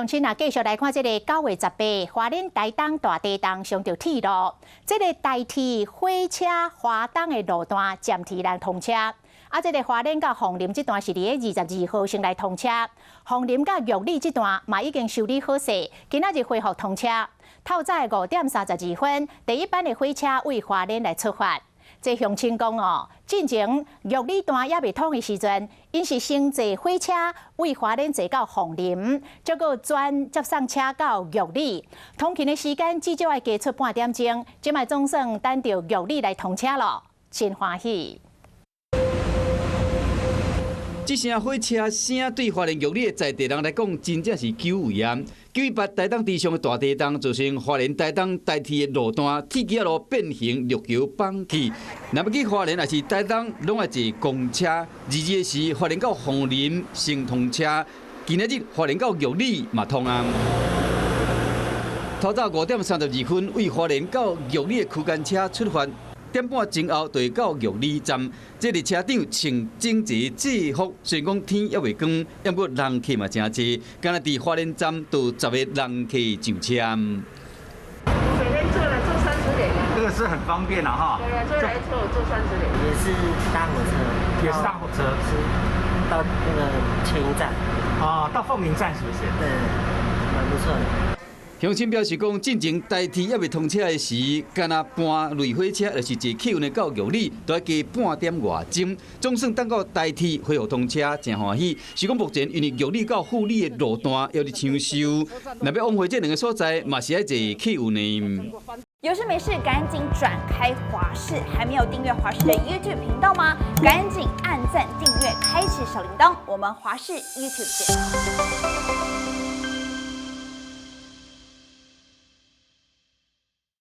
鄉親啊，繼續來看這个9月18，花蓮台東大地動傷著鐵路，這个台鐵火車花東的路段暫停來通車。啊，這个花蓮到鳳林這段是佇咧22號先來通車，鳳林到玉里這段嘛已經修理好勢，今仔日恢復通車。透早5點32分，第一班的火車為花蓮來出發。這鄉親講哦，進前玉里段猶未通的時陣，𪜶是先坐火車為花蓮坐到鳳林，再閣轉接送車到玉里，通勤的時間至少愛加出半點鐘。這擺總算等著玉里來通車囉，真歡喜。這聲火車聲對花蓮玉里的在地人來講，真正是久違啊！918台東池上的大地動，造成花蓮台東台鐵的路段鐵枝仔路變形陸橋崩去。若欲去花蓮抑是台東，攏愛坐公車。22時，花蓮到鳳林先通車，今仔日花蓮到玉里嘛通啊。透早5點32分，為花蓮到玉里的區間車出發。點半鐘後就會到玉里站。這个車長穿整齊制服，雖然講天猶未光，毋過人客嘛誠濟，敢若佇花蓮站就10個人客上車。每天坐來坐30年，這個是很方便啦，哈。對啊，坐來坐坐三十年。也是搭火車，也是搭火車，是到那個捷運站。啊，到鳳林站是不是？對，蠻不錯的。鄉親表示講，進前台鐵猶未通車的時，敢若搬類火車，就是坐客運的到玉里，都愛加半點外鐘。總算等到台鐵恢復通車，誠歡喜。是講目前因為玉里到富里的路段猶佇搶修，若欲往回這兩个所在，嘛是愛坐客運的。有事沒事趕緊轉開華視，還沒有訂閱華視的 YouTube 頻道嗎？趕緊按讚訂閱，開啟小鈴鐺。我們華視 YouTube 見。